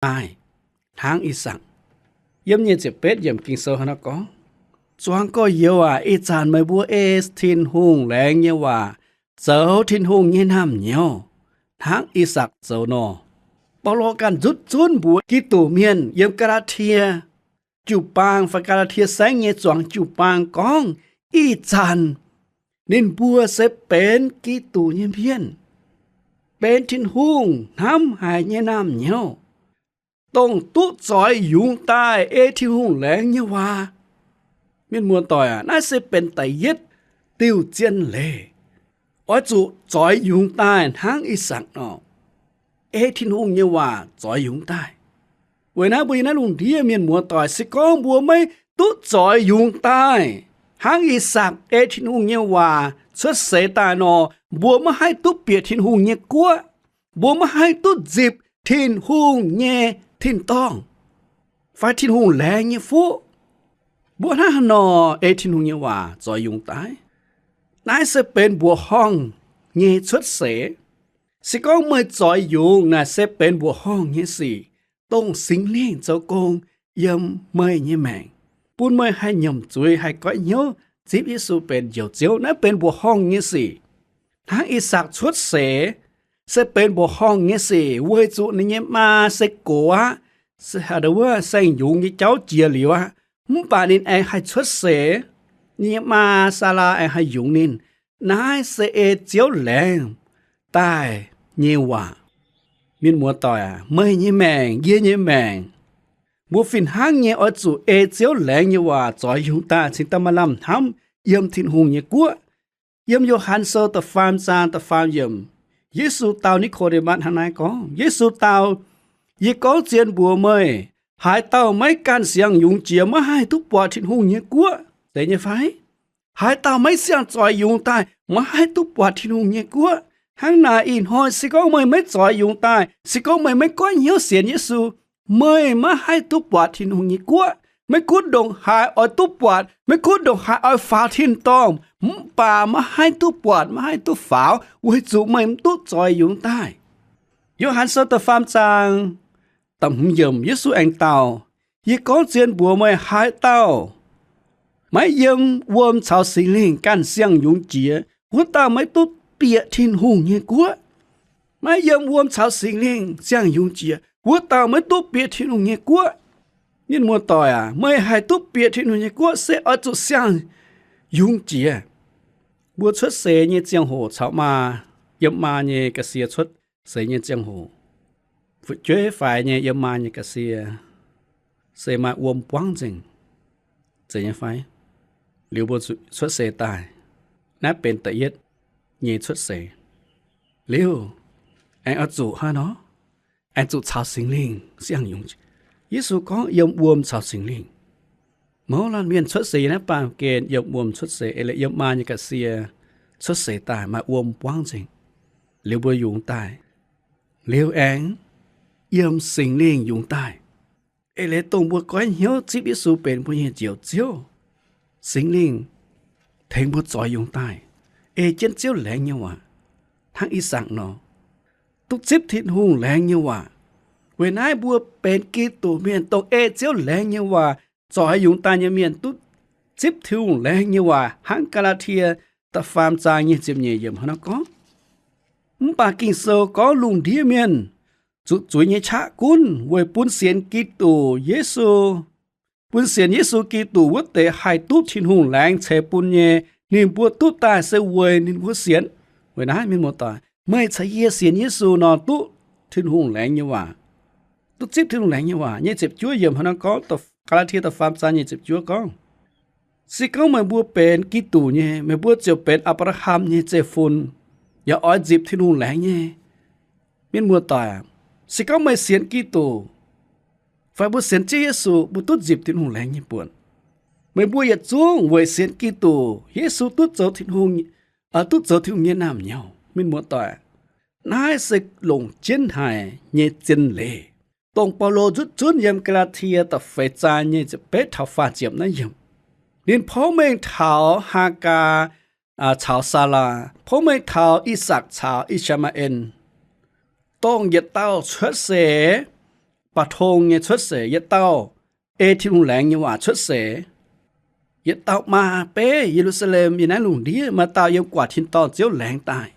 daaih hnangv I^sakc. Yiem nyic ziepc betv yiemc Ging-Sou hnangv naaiv gorngv, Zuangx gorx-youz aac, ih zanc meih mbuo ei Tin-Hungh laengz nyei waac, zoux Tin-Hungh nyei naamh nyouz, hnangv I^sakc zoux nor. Baulo ganh nzutv zunv mbuox Giduc mienh yiem Gaa^laa^tie jiu-baang fai Gaa^laa^tie Saengv nyei zuangx jiu-baang gorngv, ih zanc ninh mbuo se benx Giduc nyei mienh, benx Tin-Hungh hnamv haic nyei naamh nyouz, dongh duqv zoix yungz daaih ei Tin-Hungh laengz nyei waac. Mienh muoz-doic aac, naaiv se benx da'yietv diuh zien leiz, oix zuqc zoix yungz daaih hnangv I^sakc nor, ei Tin-Hungh nyei waac zoix yungz daaih. Weic naaiv mbuo yiem naaiv lungh ndiev, mienh muoz-doic, se gorngv mbuo maiv duqv zoix yungz daaih hnangv I^sakc ei Tin-Hungh nyei waac cuotv seix daaih nor, mbuo maiv haih duqv bieqc Tin-Hungh nyei guoqv. Mbuo maiv haih duqv nzipc Tin-Hungh nyei tin-dorngh fai Tin-Hungh laengz nyei fuqv. Mbuo hnangv haaix nor ei Tin-Hungh nyei waac zoix yungz daaih? Naaiv se benx mbuoqc horngh nyei cuotv seix. Se gorngv meih zoix yungz, naaiv se benx mbuoqc horngh nyei sic, dongh Singx Lingh zoux gong yiem meih nyei maengc, bun meih haih nyiemc zuiz, haih goiv hnyouv zipv Yesu benx Njoux Ziouv. Naaiv benx mbuoqc horngh nyei sic. Hnangv I^sakc cuotv seix se benx mbuoqc horngh nyei sic, weic zuqc ninh nyei maa se gox aqv, se haaix wuov saeng-yungz nyei jauv jiex liuz aqv, mv baac ninh aengx haih cuotv seix. Ninh nyei maa, Saalaa, aengx haih yungz ninh. Naaiv se ei Ziouv laengz daaih nyei waac. Mienh muoz-doic aac, meih nyei maengc, yie nyei maengc, mbuo fih hnangv nyei oix zuqc ei Ziouv laengz nyei waac zoix yungz daaih cingx daaih maaih lamh hnamv yiem Tin-Hungh nyei guoqv. Yiem Yo^han Sou da'faam zaang da'faam yiemc, Yesu dau Nikoo^nde^matv hnangv naaiv gorngv. Yesu dau, Yie gorngv zien mbuox meih, haaix dauh maiv ganh siang-yungz jiex, maiv haih duqv buatc Tin-Hungh nyei guoqv. Zeiz nyei fai? Haaix dauh maiv siang zoix yungz daaih, maiv haih duqv buatc Tin-Hungh nyei guoqv. Hnangv naaic ih hnoi se gorngv meih maiv zoix yungz daaih, se gorngv meih maiv goiv hnyouv sienx Yesu, meih maiv haih duqv buatc Tin-Hungh nyei guoqv. Maiv gunv ndongc haaix oix duqv buatc, maiv gunv ndongc haaix oix faaux tin-dorngh, mv baac maiv haih duqv buatc, maiv haih duqv faaux, weic zuqc meih mv duqv zoix yungz daaih. Yo^han Sou da'faam zaang da'hmz yiemc, Yesu aengx dau, Yie gorngv zien mbuox meih, haaix dauh maiv yiem wuom caux Singx Lingh ganh siang-yungz jiex, wuov dauh maiv duqv bieqc Tin-Hungh nyei guoqv. Maiv yiem wuom caux Singx Lingh siang-yungz jiex, wuov dauh maiv duqv bieqc Tin-Hungh nyei guoqv. Mienh muoz-doic aac, meih haih duqv bieqc Tin-Hungh nyei guoqv se oix zuqc siang-yungz jiex. Mbuo cuotv seix nyei ziangh hoc caux maa, yiem maa nyei ga'sie cuotv seix nyei ziangh hoc, fu'jueiv faix nyei yiem maa nyei ga'sie se maaih wuom buangv nzengc, zeiz nyei fai? Liuz mbuo cuotv seix daaih, naaiv benx da'yietv nyei cuotv seix. Liuz aengx oix zuqc hnangv nor, aengx zuqc caux Singx Lingh siang-yungz. Yesu gorngv yiem wuom caux Singx Lingh. Mouz laanh mienh cuotv seix yiem naaiv baamh gen yiem wuom cuotv seix, eix leiz yiem maa nyei ga'sie cuotv seix daaih maaih wuom buangv nzengc. Liuz mbuo yungz daaih, liuz aengx yiem Singx Lingh yungz daaih. Eix leiz dongh mbuo goiv hnyouv zipv Yesu benx mbuo nyei Njoux Ziouv, Singx Lingh tengx mbuo zoix yungz daaih, ei jienv Ziouv laengz nyei waac, hnangv I^sakc nor, duqv zipv Tin-Hungh laengz nyei waac. Weic naaiv mbuo benx Giduc mienh, dongh ei Ziouv laengz nyei waac zoix yungz daaih nyei mienh, duqv zipv Tin-Hungh laengz nyei waac, hnangv Gaa^laa^tie da'faam zaang nyic ziepc nyeic yiemc hnangv naaiv gorngv. Mv baac Ging-Sou gorngv lungh ndiev mienh zuqc zuiz nyei qaqv gunv weic bun sienx Giduc Yesu, bun sienx Yesu Giduc wuov deix haih duqv Tin-Hungh laengz ceix bun nyei. Ninh mbuo duqv daaih se weic ninh mbuo sienx. Weic naaiv mienh muoz-doic, meih caux yie sienx Yesu nor duqv Tin-Hungh laengz nyei waac, duqv zipv Tin-Hungh laengz nyei waac. Nyic ziepc juov yiemc hnangv naaiv gorngv, Gaa^laa^tie da'faam zaang nyic ziepc juov gorngv, se gorngv meih mbuo benx Giduc nyei, meih mbuo ziouc benx Apc^laa^ham nyei zeiv-fun, yaac oix nzipc Tin-Hungh laengz nyei. Mienh muoz-doic, se gorngv meih sienx Giduc, fai mbuo sienx Ziouv Yesu, mbuo duqv nzipc Tin-Hungh laengz nyei buonc. Meih mbuo yietc zungv weic sienx Giduc Yesu duqv zoux Tin-Hungh, duqv zoux Tin-Hungh nyei naamh nyouz. Mienh muoz-doic, naaiv se longc jienv haic nyei zien leiz, dongh Baulo nzutv zunv yiem Gaa^laa^tie da'feix zaang nyic ziepc betv taux faah ziepc naaiv yiemc. Ninh porv mengh taux Haagaa caux Saalaa, porv mengh taux I^sakc caux I^saa^maa^en, dongh yietc dauh cuotv seix ba'tong nyei cuotv seix, yietc dauh ei Tin-Hungh laengz nyei waac cuotv seix. Yietc dauh maa beiv Ye^lu^saa^lem yiem naaiv lungh ndiev, maaih dauh yiem guatc tin-dorngh Ziouv laengz daaih.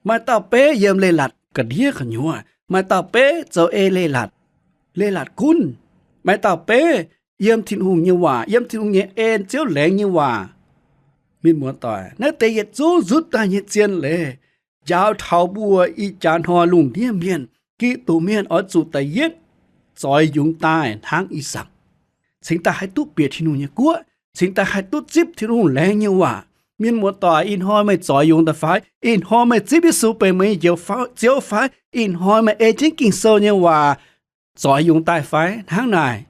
Maaih dauh beiv yiem leiz-latc ga'ndiev gu'nyuoz, maaih dauh beiv zoux ei leiz-latc, leiz-latc gunv. Maaih dauh beiv yiem Tin-Hungh nyei waac, yiem Tin-Hungh nyei en, Ziouv laengz nyei waac. Mienh muoz-doic, naaiv deix yietc zungv nzutv daaih nyei zien leiz njaaux taux mbuo ih jaax hnoi lungh ndiev mienh, Giduc mienh oix zuqc da'yietv zoix yungz daaih hnangv I^sakc, cingx daaih haih duqv bieqc Tin-Hungh nyei guoqv, cingx daaih haih duqv zipv Tin-Hungh laengz nyei waac. Mienh muoz-doic, ih hnoi meih zoix yungz daaih fai? Ih hnoi meih zipv Yesu benx meih nyei Njoux Ziouv fai? Ih hnoi meih ei jienv Ging-Sou nyei waac zoix yungz daaih fai? Hnangv naaic,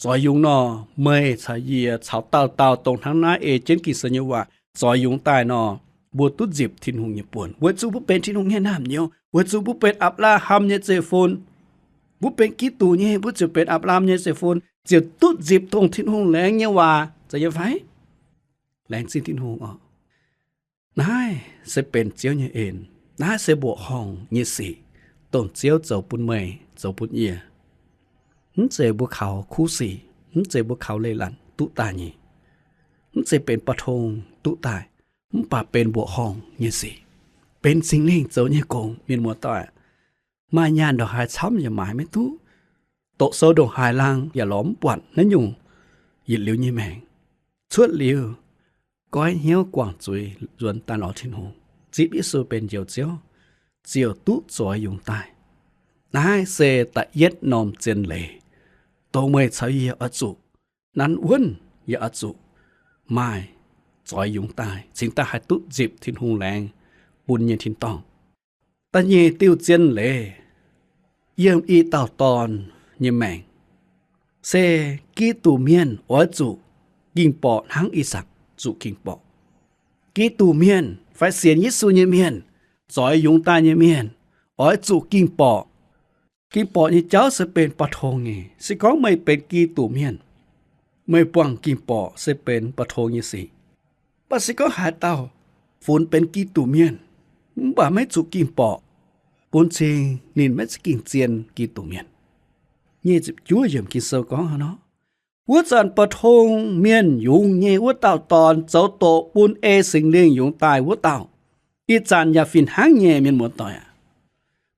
zoix yungz nor, meih caux yie caux dauh dauh dongh hnangv naaiv ei jienv Ging-Sou nyei waac zoix yungz daaih nor, mbuo duqv nzipc Tin-Hungh nyei buonc, weic zuqc mbuo benx Tin-Hungh nyei naamh nyouz, weic zuqc mbuo benx Apc^laa^ham nyei zeiv-fun. Mbuo benx Giduc nyei, mbuo ziouc benx Apc^laa^ham nyei zeiv-fun, ziouc duqv nzipc dongh Tin-Hungh laengz nyei waac. Zeiz nyei fai? Laengz zingh Tin-Hungh oc. Naaiv se benx Ziouv nyei en. Naaiv se mbuoqc horngh nyei sic, dongh Ziouv zoux bun meih, zoux bun yie. Mv zeiz mbuo kaux kuv sic, mv zeiz mbuo kaux leiz-latc duqv daaih nyei. Mv zeiz benx ba'tong duqv daaih, mv baac benx mbuoqc horngh nyei sic, benx Singx Lingh zoux nyei gong. Mienh muoz-doic, maaih nyaanh ndongc haaix camv yaac maaiz maiv duqv. Doqc sou ndongc haaix laangh yaac lorz mv buatc naaiv nyungc yietc liuz nyei maengc. Cuotv liuz, goiv hnyouv guangc zuiz nzuonx daaih lorz Tin-Hungh, zipv Yesu benx Njoux Ziouv, ziouc duqv zoix yungz daaih. Naaiv se da'yietv norm zien leiz, dongh meih caux yie oix zuqc nanv wuonv, yaac oix zuqc maaih zoix yungz daaih, cingx daaih haih duqv nzipc Tin-Hungh laengz bun nyei tin-dorngh. Da'nyeic diuh zien leiz, yiem i dauh dorn nyei maengc, se Giduc mienh oix zuqc ging-borqc hnangv I^sakc zuqc ging-borqc. Giduc mienh fai sienx Yesu nyei mienh, zoix yungz daaih nyei mienh, oix zuqc ging-borqc. Ging-borqc nyei jauv se benx ba'tong nyei. Se gorngv meih benx Giduc mienh, meih buangh ging-borqc se benx ba'tong nyei sic. Mv baac se gorngv haaix dauh funx benx Giduc mienh, mv baac maiv zuqc ging-borqc, bun cing ninh maiv za'gengh zien Giduc mienh. Nyic ziepc juov yiemc Ging-Sou gorngv hnangv nor, wuov zanc ba'tong mienh yungz nyei wuov dauh dorn zoux doqc bun ei Singx Lingh yungz daaih wuov dauh. Ih zanc yaac fih hnangv nyei, mienh muoz-doic aac.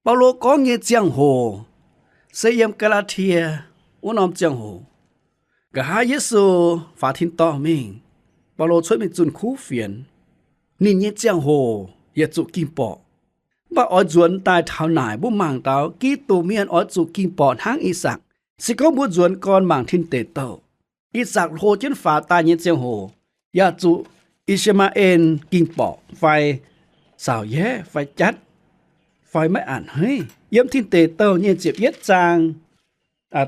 Baulo gorngv nyei ziangh hoc se yiem Gaa^laa^tie wuov norm ziangh hoc, nqa'haav Yesu faaux tin-dorngh mingh, Baulo cuotv mingh zunh kuv fienx, ninh nyei ziangh hoc yaac zuqc ging-borqc. Mv baac oix nzuonx daaih taux naaic mbuo mangc taux Giduc mienh oix zuqc ging-borqc hnangv I^sakc. Se gorngv mbuo nzuonx gorn mangc tin deic douh, I^sakc hlo jienv faaux daaih nyei ziangh hoc, yaac zuqc I^saa^maa^en ging-borqc fai saauc yaev fai jatv fai maiv a'hneiv. Yiem tin deic douh nyic ziepc yietv zaang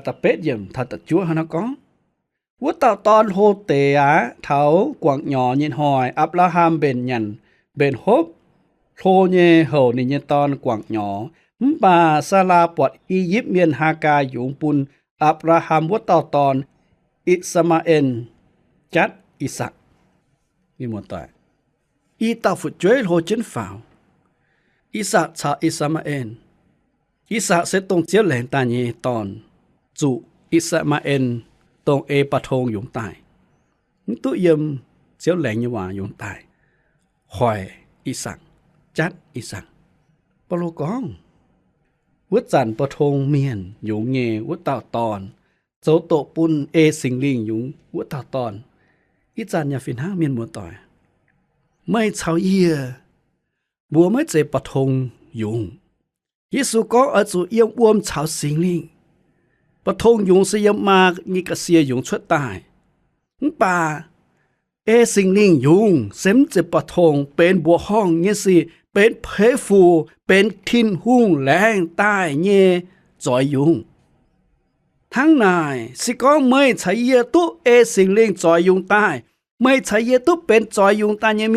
da'betv yiemc taux da'juov hnangv naaiv gorngv, wuov dauh dorn hlo deix aqv. Taux guangc nyorx nyei hnoi, Apc^laa^ham mbenc nyanc mbenc hopv, hlo nyei houc ninh nyei dorn guangc nyorx. Mv baac Saalaa buatc I^yipv Mienh Haagaa yungz bun Apc^laa^ham wuov dauh dorn, I^saa^maa^en, jatv I^sakc. I dauh fu'jueiv hlo jienv faaux, I^sakc caux I^saa^maa^en. I^sakc se dongh Ziouv laengz daaih nyei dorn, zuqc I^saa^maa^en, dongh ei ba'tong yungz daaih, mv duqv yiem Ziouv laengz nyei waac yungz daaih, hoic I^sakc, jatv I^sakc. Baulo gorngv, wuov zanc ba'tong mienh yungz nyei wuov dauh dorn, zoux doqc bun ei Singx Lingh yungz wuov dauh dorn. Ih zanc yaac fih hnangv, mienh muoz-doic, meih caux yie, mbuo maiv zeiz ba'tong yungz. Yesu gorngv oix zuqc yiem wuom caux Singx Lingh. Ba'tong yungz se yiem maa nyei ga'sie yungz cuotv daaih. Mv baac ei Singx Lingh yungz se mv zeiz ba'tong, benx mbuoqc horngh nyei sic, benx peix fuc, benx Tin-Hungh laengz daaih nyei zoix yungz. Hnangv naaic, se gorngv meih caux yie duqv ei Singx Lingh zoix yungz daaih, meih caux yie duqv benx zoix yungz daaih nyei